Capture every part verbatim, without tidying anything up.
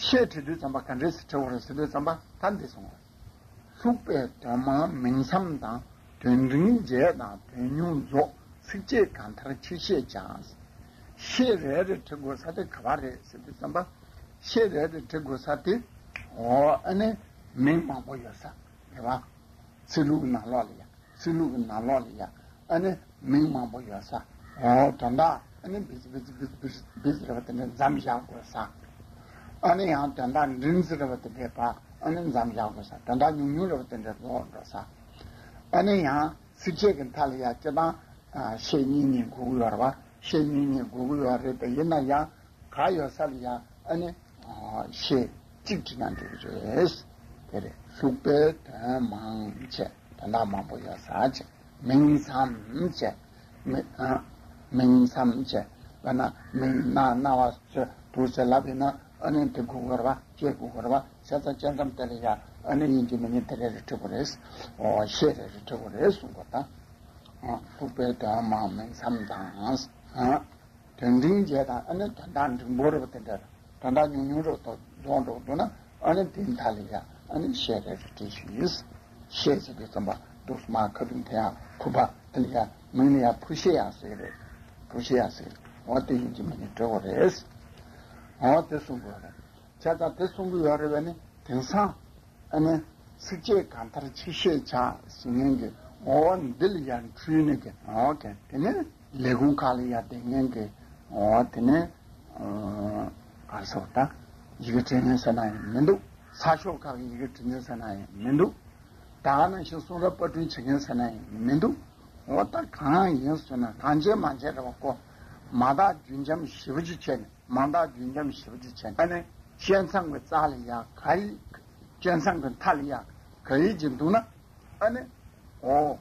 ཤད་བྲི་དུས་ཙམ་པ་ག་འདྲས་སེ་བྲི་དགོས་རེད་ཟེར་དུས་ཙམ་པ་ད་འདི་གསུངས་པ། ལྷུག་པའི་དོན་མང་མིང་མཚམས་དང་། དོན་འབྲིང་རྒྱས་དང་དོན་ཉུང་རྫོགས། ཚིགས་བཅད་གང་ལྟར་ཕྱིར་བཤད་བྱ། ཤད་རེ་རེ་བྲི་དགོས་ས་དེ་ག་པར་རེད་ཟེར་དུས་ཙམ་པ། ཤད་རེ་རེ་བྲི་དགོས་ས་དེ། འོ་ཨ་ནི་མིང་མང་པོ་ཡོད་ས་རེད་བ། ཚིག་ལྷུག་གི་ནང་ལོགས་ལ་ཡ། ཚིག་ལྷུག་གི་ནང་ལོགས་ལ་ཡ། ཨ་ནི་མིང་མང་པོ་ཡོད་ས། འོ་དོན་དག་ཨ་ནི་བིས་བིས་བིས་བིས་བིས་རེད་བ། དེ་འདྲ་མཚམས་བཞག་དགོས་ས། ཨ་ནི་ཡང་དོན་དག་འབྲིང་ཙམ་རེད་བ། དེ་འདྲའི་བར་ཨ་ནི་མཚམས་བཞག་དགོས་ས། དོན་དག་ཉུང་ཉུང་རེད་བ། དེ་འདྲ་རྫོགས་འགྲོ་ས། ཨ་ནི་ཡང་ཚིགས་བཅད་ཀྱི་མཐའ་ལ་ཡ་སྤྱིར་བཏང་ཤད་གཉིས་གཉིས་དགོས་ཀྱི་ཡོད་རེད་བ། ཤད་གཉིས་གཉིས་དགོས་ཀྱི་ཡོད་རེད། དེ་ཡིན་ན་ཡང་ག་ཡོད་ས་ལ་ཡ་ཨ་ནི་ཤད་གཅིག་བྲིས་ན་འགྲིག་གི་རེད། དེ་རེད། ལྷུག་པའི་དོན་མང་བྱས། དོན་དག་མང་པོ་ཡོད་ས་བྱས། མིང་མཚམས་བྱས། མི་ཨ། མིང་མཚམས་བྱས། དཔེར་ན་མིང་སྣ་སྣ་བ་ཚོས་དུ་ཟེར་ལབ་ཡིན་ན་ཨ་ནི་དེ་དགོས་ཀྱི་རེད་བ། ཤད་དགོས་ཀྱི་རེད་བ། བྱས་ཙང་ཤད་མཚམས་དེ་ལ་ཡ་ཨ་ནི་ཡིན་གཅིག་མིན་གཅིག་དེ་རེ་རེ་བྲི་དགོས་རེད། འོ་ཤད་རེ་རེ་བྲི་དགོས་རེད་གསུངས་པ་དང་། ལྷུག་པའི་དོན་མང་མིང་མཚམས་དང་། དོན་འབྲིང་རྒྱས་དང་ཨ་ནི་དོན་དག་འབྲིང་པོ་རེད་བ། དེ་འདྲ་དོན་དག་ཉུང་ཉུང་རེད་བ། རྫོགས་འགྲོ་འདུག་ན་ཨ་ནི་དེའི་མཐའ་ལ་ཡ་ཨ་ནི་ཤད་རེ་རེ་བྲིས་ཤིག། ཤད་ཟེར་དུས་ཙམ་པ་འདུག་སེ་མར་ཁ་ཐུག་འཐེན་ཡག་ཕུར་པ་དེ་ལ་ཡ་མིང་ལ་ཡ་ཕུར་ཤད་ཡག་ཟེར་གི་རེད། ཕུར་ཤད་ཡག་ཟེར་གི་རེད། འོ་དེ་ཡིན་གཅིག་མིན་གཅིག་བྲི་དགོས་རེད། འོ་དེ་གསུང་དགོས་རེད། བྱས་ཙང་དེ་གསུང་གི་ཡོད་རེད་བས་ནི། དེང་སང་ཨ་ནི་ཚིགས་བཅད་གང་ལྟར་ཕྱིར་བཤད་བྱ་ཟེར་མཁན་གྱི་འོ་འདི་ལ་ཡང་འཁྲུལ་ནས་ཀྱི་འོ་ཀྱི་དེ་ནི་ལས་ཁུངས་ཁག་ལ་ཡང་བསྡད་མཁན་གྱི་འོ་དེ་ནི་ག་རེ་ཟེར་བ། ད་ཡི་གེ་འབྲི་མཁན་ཟེར་ན་ཡང་མི་འདུག། ཚགས་ཤོག་ཁག་གི་ཡི་གེ་འབྲི་མཁན་ཟེར་ན་ཡང་མི་འདུག། ད་ག་ནང་བཞིན་གསུང་རབ་པར་སྐྲུན་བྱེད་མཁན་ཟེར་ན་ཡང་མི་འདུག། འོ་ད་གང་ཡིན་ཟེར་ན་གང་བྱེད་མ་བྱེད་རེད་བ། ཀོ་མ་དག་རྒྱུན་འབྱམས་ཞེ་པོ་ཅིག་བྱས་ནས། མ་དག་རྒྱུན་འབྱམས་ཞེ་པོ་ཅིག་བྱས་ནས། ཨ་ནི་བཅད་མཚམས་ཀྱི་རྩ་ལ་ཡ་ག་ཡི། བཅད་མཚམས་ཀྱི་མཐའ་ལ་ཡ་ག་ཡི་ཅིག་འདུག་ན། ཨ་ནི་འོ་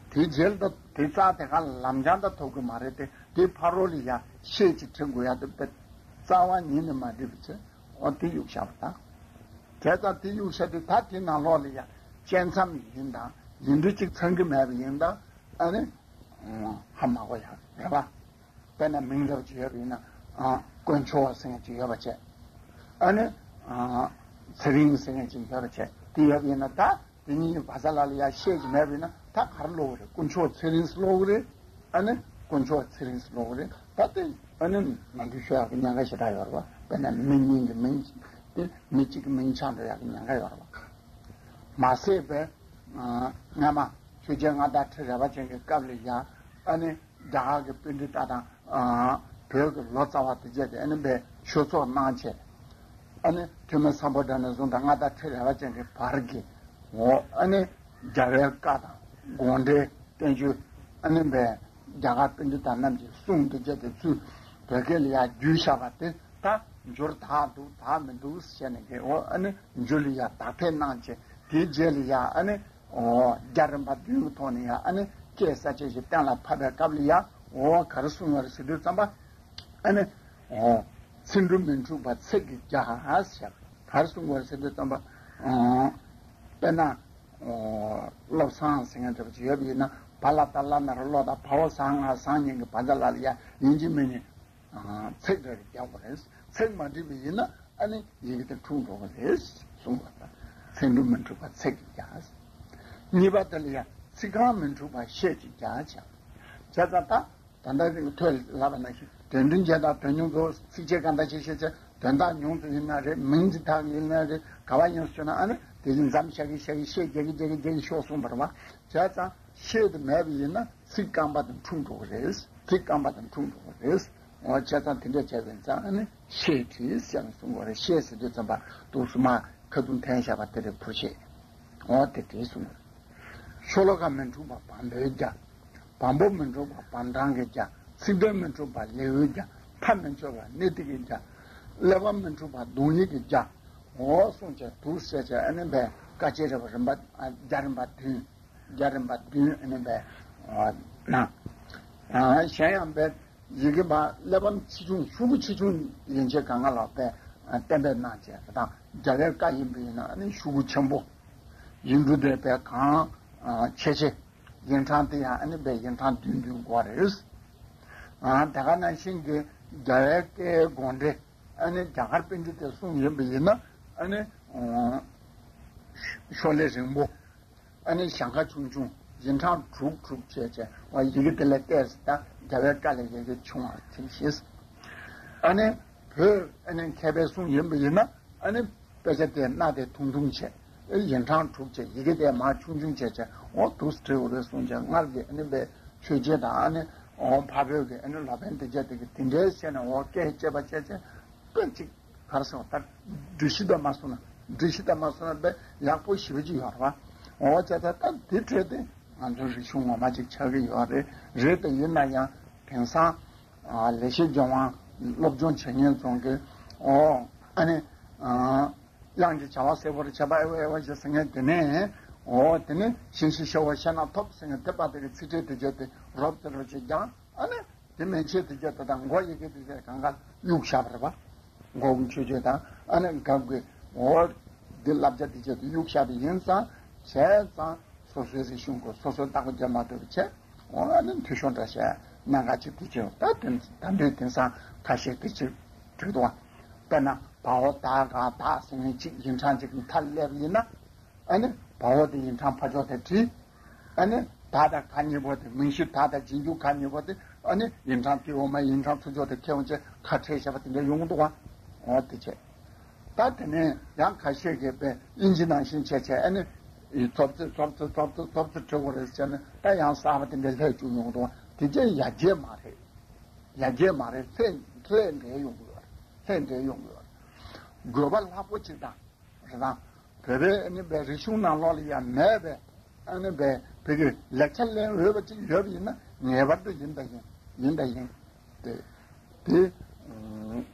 དེའི་རྗེས་ལ་ད་དེ་རྩ་དེ་ག་ལམ་སྦྱང་ད་ཐོབ་གི་མ་རེད་དེ། དེ་ཕ་རོལ་ལ་ཡ་ཤད་ཅིག་བྲི་དགོས་ཡ་དེ་དཔེ་རྩ་བ་ཉིད་ནས་མ་འགྲིག་པ་བྱས། འོ་དེ་གཡུག་བཞག་པ་དང་། བྱས་ཙང་དེ་གཡུག་བཞག་དུས་ད་དེ་ནང་ལོགས་ལ་ཡ་བཅད་མཚམས་ཡིན་དང་ཡིན་དུས་གཅིག་ཚང་གི་མེད་པ་ཡིན་དང་། ཨ་ནི་ཧ་མ་གོ་ཡ་རེད་བ། དཔེར་ན་མིང་འདྲ་བ་ཅིག་ཡོད་པ་ཡིན་ན། ཨ། དཀོན་མཆོག་ཟེར་མཁན་ཅིག་ཡོད་པ་བྱས། ཨ་ནི། ཨ། ཚེ་རིང་ཟེར་མཁན་ཅིག་ཡོད་པ་བྱས། དེ་ཡོད་པ་ཡིན་ན་ད་དེ་གཉིས་བར་མཚམས་ལ་ལ་ཡ་ཤད་ཅིག་མེད་པ་ཡིན་ན་ད་ག་རེ་ཀློག་གི་རེད། དཀོན་མཆོག་ཚེ་རིང་ཟེར་ཀློག་གི་རེད། ཨ་ནི་དཀོན་མཆོག་ཚེ་རིང་ཟེར་ཀློག་གི་རེད། ད་དེ་ཨ་ནི་ནོར་འཁྲུལ་ཤོར་ཡག་གི་ཉེན་ཁ་ཞེ་དྲག་ཡོད་རེད་བ། དཔེར་ན་མི་གཉིས་ཀྱི་མིང་དེ་མི་གཅིག་གི་མིང་ཆགས་འགྲོ་ཡག་གི་ཉེན་ཁ་ཡོད་རེད་བ། མ་ཟད་པའི། ཨ། སྔ་མ་ཆོས་རྒྱལ་མངའ་བདག་ཁྲི་རལ་པ་ཅན་གྱི་སྐབས་ལ་ཡ། ཨ་ནི་རྒྱ་གར་གྱི་པཎྜི་ཏ་དང་། ཨ། བོད་ཀྱི་ལོ་ཙཱ་བ་དེ་བརྒྱད་དེ་ཨ་ནི་དཔེ་ཆོས་ཚོགས་གནང་བྱས། ཨ་ནི་ཐོན་མི་སམ་བྷོ་ཊ་ནས་བཟུང་དང་མངའ་བདག་ཁྲི་རལ་པ་ཅན་གྱི་བར་གྱི། འོ་ཨ་ནི་རྒྱལ་བའི་བཀའ་དང་དགོངས་འགྲེལ་བསྟན་བཅོས། ཨ་ནི་དཔེ་རྒྱ་གར་པཎྜི་ཏ་རྣམས་ཀྱི་གསུང་དེ་བརྒྱད་དེ་ཚུར་བོད་སྐད་ལ་ཡ་བསྒྱུར་བཞག་པ་དེ། ད་འགྱུར་དག་འདུག་དག་མི་འདུག་ཟེར་ནས་ཀྱི། འོ་ཨ་ནི་འགྱུར་ལ་ཡ་དག་ཐེར་གནང་བྱས། དེའི་རྗེས་ལ་ཡ་ཨ་ནི། འོ་རྒྱ་རིམ་པ་བདུན་གྱི་ཐོག་ནས་ཡ་ཨ་ནི་སྐད་གསལ་བྱེད་ཅིག་གཏན་ལ་ཕབ་པའི་སྐབས་ལ་ཡ། འོ་ག་རེ་གསུངས་ཡོད་རེད་ཟེར་དུས་ཙམ་པ། ཨ་ནི། འོ། ཚིག་འབྲུ་མི་འཁྲུགས་པ་ཚིག་གིས་རྒྱག་ཟེར། ག་རེ་གསུངས་ཡོད་རེད་ཟེར་དུས་ཙམ་པ། འོ། དཔེར་ན། འོ། བློ་བཟང་ཟེར་མཁན་འདྲ་པོ་ཅིག་ཡོད་པ་ཡིན་ན། བ་ལ་བཏགས་བླ་ན་རོ་བློ་དང་བ་འོ་བཟའ་ང་བཟང་གཉིས་ཀྱི་བར་མཚམས་ལ་ལ་ཡ་ཡིན་གཅིག་མིན་གཅིག། ཨ། ཚེག་འདྲ་རེ་རྒྱག་དགོས་རེད། ཚེག་མ་འགྲིག་པ་ཡིན་ན་ཨ་ནི་ཡི་གེ་དེ་འཁྲུག་འགྲོ་གི་རེད་གསུངས་པ་དང་། ཚིག་འབྲུ་མི་འཁྲུགས་པ་ཚིག་གིས་རྒྱག། གཉིས་པ་དེ་ལ་ཡང་ཚིག་རྐང་མི་འཁྲུགས་པ་ཤད་ཅིག་རྒྱག་བྱ། བྱས་ཙང་ད་ད་ལྟ་རིང་ཐོས་ལབ་པ་ནང་བཞིན་དོན་འབྲིང་རྒྱས་དང་དོན་ཉུང་རྫོགས། ཚིགས་བཅད་གང་ལྟར་ཕྱིར་བཤད་བྱ། དོན་དག་ཉུང་ཙམ་ཡིན་ན་རེད། མིང་ཅིག་དག་ཡིན་ན་རེད། ག་བ་ཡིན་ཟེར་ན་ཨ་ནི་དེ་བཞིན་མཚམས་བཞག་གི་བཞག་གི་ཤད་རྒྱག་གི་རྒྱག་གི་རྒྱག་གི་ཤོག་གསུངས་པ་རེད་བ། བྱས་ཙང་ཤད་དེ་མེད་པ་ཡིན་ན་ཚིག་རྐང་པ་དེ་འཁྲུག་འགྲོ་གི་རེད། ཚིག་རྐང་པ་དེ་འཁྲུག་འགྲོ་གི་རེད། འོ་བྱས་ཙང་དེ་འདྲ་བྱས་པ་ཡིན་ཙང་ཨ་ནི་ཤད་བྲིས་ཟེར་ནས་གསུང་གི་རེད། ཤད་ཟེར་དུས་ཙམ་པ་འདུག་སེ་མར་ཁ་ཐུག་འཐེན་བཞག་པ་དེ་རེད། ཕུར་ཤད། འོ་དེ་བྲིས་གསུང་གི་རེད། ཤོ་ལོ་ཀ་མི་འཁྲུགས་པ་བམ་པོའི་རྒྱ། བམ་པོ་མི་འཁྲུགས་པ་བམ་གྲངས་ཀྱི་རྒྱ། ཚིག་དོན་མི་འཁྲུགས་པ་ལེའུའི་རྒྱ། མཐའ་མི་འཁྱོལ་བ་གནད་བརྡེག་གི་རྒྱ། ཀླད་པ་མི་འཁྲུགས་པ་རྡུང་ཡིག་གི་རྒྱ། འོ་གསུངས་བྱས་འདུག་སེ་བྱས་ཨ་ནི་བས་བཀའ་བཅད་རེད་པ། རིམ་པ་རྒྱ་རིམ་པ་བདུན། རྒྱ་རིམ་པ་བདུན་ཨ་ནི་བས་ན། གཞན་ཡང་བས་ཡི་གེ་མ་གླེགས་བམ་ཆེ་ཆུང་ཤོག་གུ་ཆེ་ཆུང་ཡན་ཆད་གང་ག་ལ་བས་གཏན་འབེབས་གནང་བྱས་དང་། རྒྱལ་བའི་བཀའ་ཡིན་པ་ཡིན་ན་ཨ་ནི་ཤོག་གུ་ཆེན་པོ་ཡིན་འགྲོ་དེ་བས་གང་ཆེ་ཆེ། ཡིན་གྲངས་དེ་ཡང་ཨ་ནི་བས་ཡིན་གྲངས་བདུན་བདུན་དགོས་རེད། དེ་ག་ནང་བཞིན་གྱི་རྒྱལ་བའི་བཀའི་དགོངས་འགྲེལ། ཨ་ནི་རྒྱ་གར་པཎྜི་ཏས་གསུངས་ཡིན་པ་ཡིན་ན། ཨ་ནི་ཤོ་ལོ་ཀ་རིང་པོ། ཨ་ནི་ཞལ་ཁ་ཆུང་ཆུང་ཡིན་གྲངས་དྲུག་དྲུག་བྱས་བྱས། འོ་ཡི་གེ་དེ་ལ་བལྟས་ཟེར། ད་རྒྱལ་བའི་བཀའ་ལས་ཡི་གེ་ཆུང་བ་དེ་བཞིན། ཨ་ནི་བོད་ཨ་ནི་མཁས་པའི་གསུང་ཡིན་པ་ཡིན་ན། ཨ་ནི་དཔེ་ཆ་དེ་སྣ་དེ་ཐུང་ཐུང་བྱས། ཡིན་གྲངས་དྲུག་བྱས། ཡི་གེ་དེ་མར་ཆུང་ཆུང་བྱས་བྱས། འོ་འདུག་སེ་བྲིས་དགོས་རེད་གསུངས་བྱས། སྔར་གྱི་ཨ་ནི་བའི་ཆོས་རྗེ་དང་། ཨ་ནི་འོ་འཕགས་བོད་ཀྱི་ཨ་ནི་ལོ་པཎ་དེ་ཚོ་དེ་གིས་དེ་འདྲའི་བཤད་ནས། འོ་སྐད་བཅད་པ་བྱས་བྱས། དཔེ་གཅིག་ག་རེ་ཟེར་བ། ད་སྒྲིག་གཞི་དང་མ་སོང་ན། སྒྲིག་གཞི་དང་མ་སོང་ན་དཔེ་ཡག་པོ་ཞེ་པོ་ཅིག་ཡོད་རེད་པ། འོ་བྱས་ཙང་ད་དེ་འཕྲོས་ཏེ་ང་ཚོ་རིག་གཞུང་ངོ་མ་ཅིག་ཆགས་ཀྱི་ཡོད་རེད། རེད་དེ་ཡིན་ན་ཡང་དེང་སང་ཨ་ལེགས་བཤད་ལྗོན་དབང་སློབ་སྦྱོང་བྱེད་མཁན་ཚོ་གིས། འོ་ཨ་ནི་ཨ་གླང་གི་བྱ་བ་གསལ་པོར་བྱེད་པ། ཨེ་ཝ་ཨེ་ཝ་ཞེས་ཟེར་མཁན་དེ་ནས། འོ་དེ་ནས་ཞིང་ཞི་ཤོ་བོ་ཤ་ན་ཐོབ་ཟེར་མཁན་དེ་པ་དེ་གི་ཚིག་ཕྲད་དེ་བརྗོད་དེ་རོབ་ཙེ་རོབ་ཅིག་ཀྱང་། ཨ་ནི་དེ་མན་ཆད་དེ་བརྗོད་དེ། ད་མགོ་ཡི་གེ་དེ་བརྗོད་གང་ག་གཡུག་བཞག་པ་རེད་པ། མགོ་གི་མཆོད་བརྗོད་དང་། ཨ་ནི་སྐབས་ཀྱི་འོ་འདི་བསླབ་བྱ་དེ་བརྗོད་དེ་གཡུག་བཞག་པ་ཡིན་ཙང་། བྱས་ཙང་སོ་སོའི་རིག་གཞུང་གི་སོ་སོའི་བདག་པོ་རྒྱབ་མ་ཐུབ་པ་བྱས། འོ་ཨ་ནི་འཐུས་ཤོར་འདྲ་བྱས་གནད་འགག་ཅིག་དེ་བྱས། ད་དེ་ད་འདོད་དེང་སང་ཁ་ཤས་དེ་ཅིག་བྲིས་འདུག་པ། དཔེར་ན་བ་འོ་ད་ག་བདག་ཟེར་མཁན་ཅིག་ཡིན་གྲངས་ཅིག་མཐའ་སླེབས་ཡིན་ན། ཨ་ནི་བ་འོ་དེ་ཡིན་གྲངས་ཕར་ཕྱོགས་དེ་བྲིས། ཨ་ནི་ད་དང་ག་གཉིས་པོ་དེ། མིང་གཞི་ད་དང་རྗེས་འཇུག་ག་གཉིས་པོ་དེ། ཨ་ནི་ཡིན་གྲངས་དེའི་འོག་མ་ཡིན་གྲངས་ཚུར་ཕྱོགས་དེ་ཁྱེར་ཡོང་བྱས་ཁ་ཕྲལ་བྱས་པ་དེ་འདྲ་ཡོང་གི་འདུག་པ། འོ་དེ་བྱས། ད་དེ་ནས་ཡང་ཁ་ཤས་ཀྱིས་དཔེ་དབྱིན་ཇི་ནང་བཞིན་བྱས་བྱས། ཨ་ནི་ཚོབ་ཙེ་ཚོབ་ཙེ་ཚོབ་ཙེ་ཚོབ་ཙེ་བྲི་དགོས་རེད་ཟེར་ནས། ད་ཡང་གསར་པ་དེ་འདྲ་སླེབས་བཅུག་ཡོང་གི་འདུག་པ། དེ་ཚོ་ཡར་རྒྱས་མ་རེད། ཡར་རྒྱས་མ་རེད། ལྷད་ལྷད་འདྲེས་ཡོང་གི་ཡོད་རེད། ལྷད་འདྲེས་ཡོང་གི་ཡོད་རེད། དགོས་པ་ལྷག་པོ་ཅིག་དང་། རེད་དང་། བོད་པའི་ཨ་ནི་བའི་རིག་གཞུང་ནང་ལོགས་ལ་ཡང་མེད་པའི། ཨ་ནི་བའི་བོད་ཀྱི་ལེགས་ཆ་ལེན་འོས་པ་ཅིག་ཡོད་པ་ཡིན་ན། ངེས་པར་དུ་ཡིན་དང་ཡིན། ཡིན་དང་ཡིན། དེ་དེ་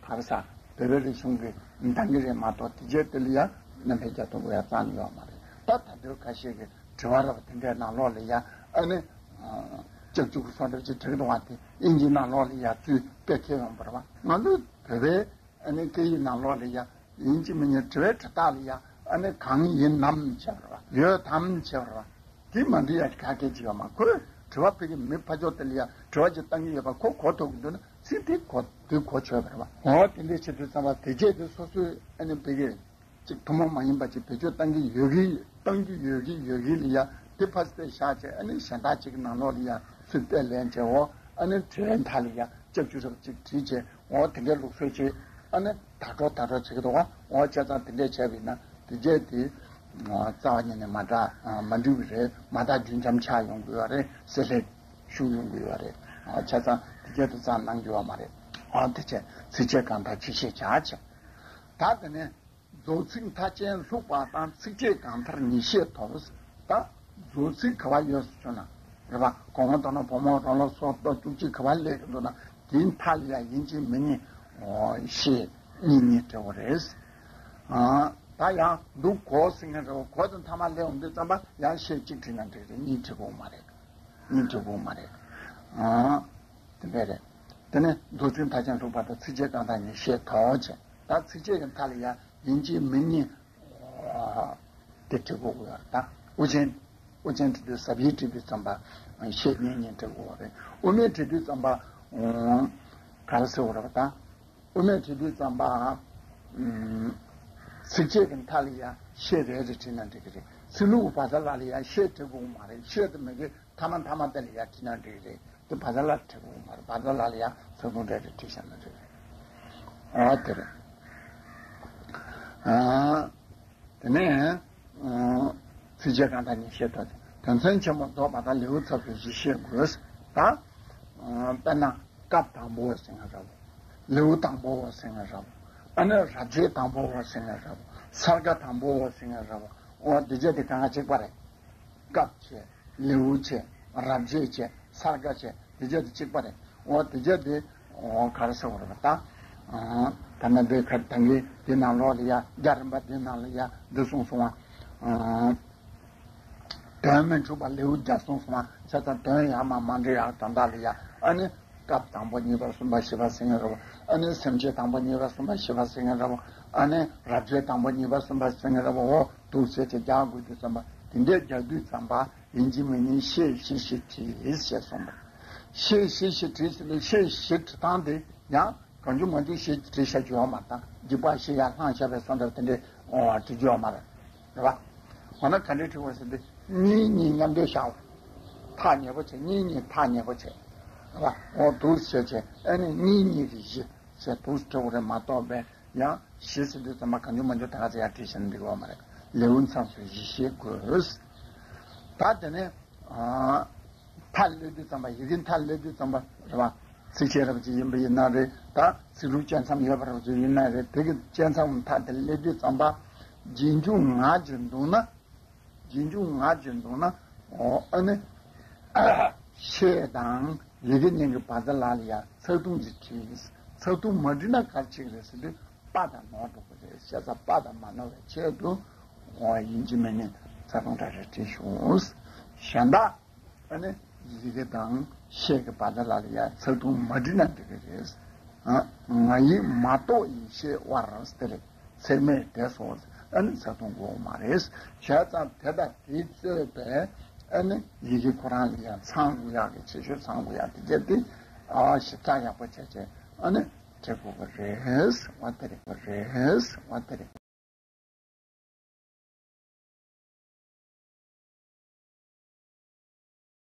ག་རེ་ཟ། བོད་པའི་རིག་གཞུང་གི་འདང་གི་རེད་མ་གཏོགས། དེ་རྗེས་དེ་ལ་ཡང་རྣམ་པའི་རྒྱ་མཚོ་འགོ་ཡ་རྩ་ནས་ཡོད་མ་རེད། ད་ད་དུང་ཁ་ཤས་ཀྱིས་དྲི་བ་ར་བ་དེ་འདྲའི་ནང་ལོགས་ལ་ཡང་། ཨ་ནི་ལྕགས་ཀྱུ་གི་སོ་འདྲ་ཅིག་བྲིས་འདུག་པ། དེ་དབྱིན་ཇིའི་ནང་ལོགས་ལ་ཡང་ཚུར་དཔེ་ཁྱེར་ཡོང་བ་རེད་པ། ང་ཚོ་བོད་པའི་ཨ་ནི་སྐད་ཡིག་ནང་ལོགས་ལ་ཡ། ཡིན་གཅིག་མིན་གཉིས་དྲི་བའི་དྲི་རྟགས་ལ་ཡ། ཨ་ནི་གང་ཡིན་ནམ་བྱས་པ་རེད་པ། ཡོད་དམ་བྱས་པ་རེད་པ། དེ་མ་འདྲི་ཡ་ག་སྐད་ཅིག་ཡོད་མ། ཁོས་དྲི་བ་ཕ་གི་མི་ཕ་ཕྱོགས་དེ་ལ་ཡ་དྲི་བ་ཅིག་བཏང་གི་ཡོད་པ་ཁོ་གོ་ཐུབ་ཀྱི་འདུག་ན། ཚིག་དེ་གོ་དེ་གོ་ཆོད་པ་རེད་པ། འོ་དེ་འདྲས་བྱེད་དུས་ཙམ་པ། དེ་རྗེས་དེ་སོ་སོའི་ཨ་ནི་ཕ་གི་ཅིག་ཐུན་མོང་མ་ཡིན་པ་ཅིག་བེད་སྤྱོད་བཏང་གི་ཡོད་གི། བཏང་གི་ཡོད་གི་ཡོད་གི་ལ་ཡ། དེ་ཕར་བལྟས་བཞག་བྱས། ཨ་ནི་གཞན་དག་ཅིག་གི་ནང་ལོགས་ལ་ཡ་ཚུར་དཔེ་ལེན་བྱས། འོ་ཨ་ནི་དྲི་བའི་མཐའ་ལ་ཡ་ལྕགས་ཀྱུ་ར་བ་ཅིག་བྲིས་བྱས། འོ་དེ་འདྲའི་ལུགས་སྲོལ་ཅིག་ཨ་ནི་དར་འགྲོ་དར་འགྲོ་བྱེད་ཀྱི་འདུག་ག། འོ་བྱས་ཙང་དེ་འདྲས་བྱས་པ་ཡིན་ན། དེ་རྗེས་དེ་རྩ་བ་ཉིད་ནས་མ་དག་མ་འགྲིག་པ་རེད། མ་དག་རྒྱུན་འབྱམས་ཆགས་ཡོང་གི་ཡོད་རེད། བསྲེ་ལྷད་ཤུགས་ཡོང་གི་ཡོད་རེད། འོ་བྱས་ཙང་དེ་རྗེས་དེ་ཙམ་གནང་རྒྱུ་ཡོད་མ་རེད། འོ་དེ་བྱས་ཚིགས་བཅད་གང་དག་ཅིག་ཤེས་བྱ་བྱས། ད་དེ་ནས། རྫོགས་ཚིག་མཐའ་ཅན་ལྷུག་པ་དང་། ཚིགས་བཅད་གང་མཐར་ཉིད་ཤེས་ཐོབ། ད་རྫོགས་ཚིག་ག་པར་ཡོད་ཟེར་ན། རེད་པ། གོང་མ་དང་ན་བུ་མོ་རང་ལ་སོགས་ལྟ་བཅུ་གཅིག་ག་པར་སླེབས་ཀྱི་འདུག་ན། དེའི་མཐའ་ལ་ཡ་ཡིན་གཅིག་མིན་གཉིས། འོ་ཤེས་གཉིས་གཉིས་འབྲི་དགོས་རེད། ཨ་ད་ཡང་འདུག་གོ་ཟེར་མཁན་རེད་པ། གོ་དེ་མཐའ་མ་སླེབས་ཡོང་དུས་ཙམ་པ་ཡང་ཤེས་གཅིག་བྲིས་ན་འགྲིག་རེད། གཉིས་བྲི་དགོས་མ་རེད། གཉིས་བྲི་དགོས་མ་རེད། ཨ་དེ་འདྲ་རེད། དེ་ནས་རྫོགས་ཚིག་མཐའ་ཅན་ལྷུག་པ་དང་། ཚིགས་བཅད་གང་དག་ཉིད་ཤེས་ཐོབ་བྱས། ད་ཚིགས་བཅད་ཀྱི་མཐའ་ལ་ཡ་ཡིན་གཅིག་མིན་གཉིས། ཨ་དེ་འབྲི་དགོས་ཀྱི་ཡོད་རེད། ད་དབུ་ཅན། དབུ་ཅན་འབྲི་དུས། ཟབ་ཡིག་འབྲི་དུས་ཙམ་པ་ཤེས་གཉིས་གཉིས་འབྲི་དགོས་རེད། དབུ་མེད་འབྲི་དུས་ཙམ་པ། ཨ་ག་རེ་ཟེར་དགོས་རེད་པ། ད་དབུ་མེད་འབྲི་དུས་ཙམ་པ། ཨ་ཚིགས་བཅད་ཀྱི་མཐའ་ལ་ཡ་ཤེས་རེ་རེ་བྲིས་ན་འགྲིག་གི་རེད། སྲིད་ལུགས་བ་ཛ་ལ་ལ་ཡ་ཤེས་འབྲི་དགོས་མ་རེད། ཤེས་དེ་མ་གི་མཐའ་མ་མཐའ་མ་དེ་ལ་ཡ་བྲིས་ན་འགྲིག་གི་རེད། དེ་བ་ཛ་ལ་འབྲི་དགོས་མ་རེད། བ་ཛ་ལ་ལ་ཡ་ས་ཁུངས་རེ་རེ་བྲིས་བཞག་ན་འགྲིག་གི་རེད། ཨ་དེ་རེད། ཨ་དེ་ནས་ཨ་ཚིགས་བཅད་གང་དག་ཉིད་ཤེས་ཐོབ། དོན་ཚན་ཆེན་མོ་རྫོགས་པ་དང་། ལེའུ་ཚབ་ཏུ་བཞི་ཤེས་དགོས། ད་ཨ་དཔེར་ན་སྐབས་དང་པོ་ཟེར་མཁན་རེད་པ། ལེའུ་དང་པོ་ཟེར་མཁན་རེད་པ། ཨ་ནི་རབ་བྱེད་དང་པོ་ཟེར་མཁན་རེད་པ། གསལ་ཁ་དང་པོ་ཟེར་མཁན་རེད་པ། འོ་དེ་བྱས་དེ་གང་ག་གཅིག་པ་རེད། སྐབས་བྱས། ལེའུ་བྱས། རབ་བྱེད་བྱས། གསལ་ཁ་བྱས། དེ་བྱས་དེ་གཅིག་པ་རེད། འོ་དེ་བྱས་དེ། འོ་ག་རེ་ཟེར་དགོས་རེད་པ། ད་ཨ་ད་ནི་འདི་ཁ་ད་གིན་འདི་ནང་ལོགས་ལ་ཡ། རྒྱ་རིམ་པ་འདི་ནང་ལ་ཡ་འདི་གསུངས་སོང་བ། ཨ་དོན་མི་འཁྲུགས་པ་ལེའུ་བརྒྱ་གསུངས་སོང་བ། བྱས་ཙང་དོན་ཡར་མར་མ་འདྲེས་ཡག་དོན་དག་ལ་ཡ། ཨ་ནི་སྐབས་དང་པོ་གཉིས་པ་གསུམ་པ་བཞི་པ་ཟེར་མཁན་རེད་པ། ཨ་ནི་སེམས་བསྐྱེད་དང་པོ་གཉིས་པ་གསུམ་པ་བཞི་པ་ཟེར་མཁན་རེད་པ། ཨ་ནི་རབ་བྱེད་དང་པོ་གཉིས་པ་གསུམ་པ་ཟེར་མཁན་རེད་པ། འོ་འདུག་ཟེར་ཏེ་རྒྱག་དགོས་དུས་ཙམ་པ། དེ་འདྲས་རྒྱག་དུས་ཙམ་པ། ཡིན་གཅིག་མིན་གཉིས་ཤེས་བཞི་བཞི་བྲིས་ཞེས་གསུངས་པ། ཤེས་བཞི་བཞི་བྲིས་ཟེར་ནས། ཤེས་བཞི་བྲི་སྟངས་དེ་ཡང་ གང་བྱུང་མང་བྱུང་ཞེས་བྲིས་བཞག་རྒྱུ་ཡོད་མ་རེད། ད་འཇིགས་པ་ཞེས་ཡང་ལྷང་བཞག་པའི་བཟོ་འདྲ་དེ་འདྲའི་བྲིས་རྒྱུ་ཡོད་མ་རེད། རེད་བ། འོ་ན་ག་འདྲའི་བྲིས་དགོས་ཟེར་དུས་གཉིས་གཉིས་མཉམ་འདོད་བཞག་ཐག་ཉེ་པོ་བྱས། གཉིས་གཉིས་ཐག་ཉེ་པོ་བྱས། རེད་བ། འོ་འདུག་བྱས་བྱས་ཨ་ནི་གཉིས་གཉིས་ཀྱི་བཞི་ཟེར་འདུག་བྲིས་དགོས་རེད་མ་གཏོགས་པས། ཡང་བཞི་ཟེར་དུས་ཙམ་པ་གང་བྱུང་མང་བྱུང་ད་ག་ཚོད་ཡར་བྲིས་བཞག་ན་འགྲིག་གི་ཡོད་མ་རེད། ལེའུ་མཚམས་སུ་བཞི་ཤེས་དགོས། ད་དེ་ནས་མཐའ་སླེབས་དུས་ཙམ་པ། ཡི་གེ་མཐའ་སླེབས་དུས་ཙམ་པ་རེད་བ། ཚིགས་བཅད་རབ་བྱེད་ཡིན་པ་ཡིན་ན་རེད། ད་ཚིག་གྲུབ་བཅད་མཚམས་ཡོད་པ་རབ་བྱེད་ཡིན་ན་རེད། དེ་གི་བཅད་མཚམས་མཐའ་དེ་སླེབས་དུས་ཙམ་པ་རྗེས་འཇུག་ང་ཞེས་འདུག་ན། རྗེས་འཇུག་ང་ཞེས་འདུག་ན། འོ་ཨ་ནི་ཤད་དང་ཡི་གེ་གཉིས་ཀྱི་བར་མཐའ་ལ་ལ་ཡ་ཚེག་ཐུང་ཅིག་བྲིས། ཚེག་ཐུང་མ་བྲིས་ན་ག་རེ་བྱེད་ཀྱི་རེད་ཟེར་དུས་པ་དང་ནོར་འགྲོ་གི་རེད། ཤེས་ཚ་པ་དང་མ་ནོར་བའི་ཆེད་དུ་འོ་ཡིན་གཅིག་མིན་གཉིས་ཚེག་ཐུང་འདྲ་རེ་བྲིས་ཤོག་གཞན་དག་ཨ་ནི་ཡི་གེ་དང་ཤད་ཀྱི་བར་མཐའ་ལ་ལ་ཡ་ཚེག་ཐུང་མ་བྲིས་ན་འགྲིག་གི་རེད། ཨ། ང་ཡིས་མ་རྟོགས་ཡེ་ཤེས་དབར་དེ་རེད། ཚེག་མེད་དེ་སོགས་ཨ་ནི་ཚེག་ཐུང་དགོས་མ་རེད། བྱས་ཙང་དེ་དང་དེས་གཙོས་པའི་ཨ་ནི་ཡི་གེ་ཁོ་རང་ལ་ཡང་ཚང་དགོས་ཡག་གི་ཆེ་ཤོས་ཚང་དགོས་ཡག་དེ་རྒྱབ་དེ་ཨ་ཞིབ་ཕྲ་ཡག་པོ་བྱས་བྱས་ཨ་ནི་བྲིས་དགོས་པ་རེད། འོ་དེ་རེད། རེད། འོ་དེ་རེད།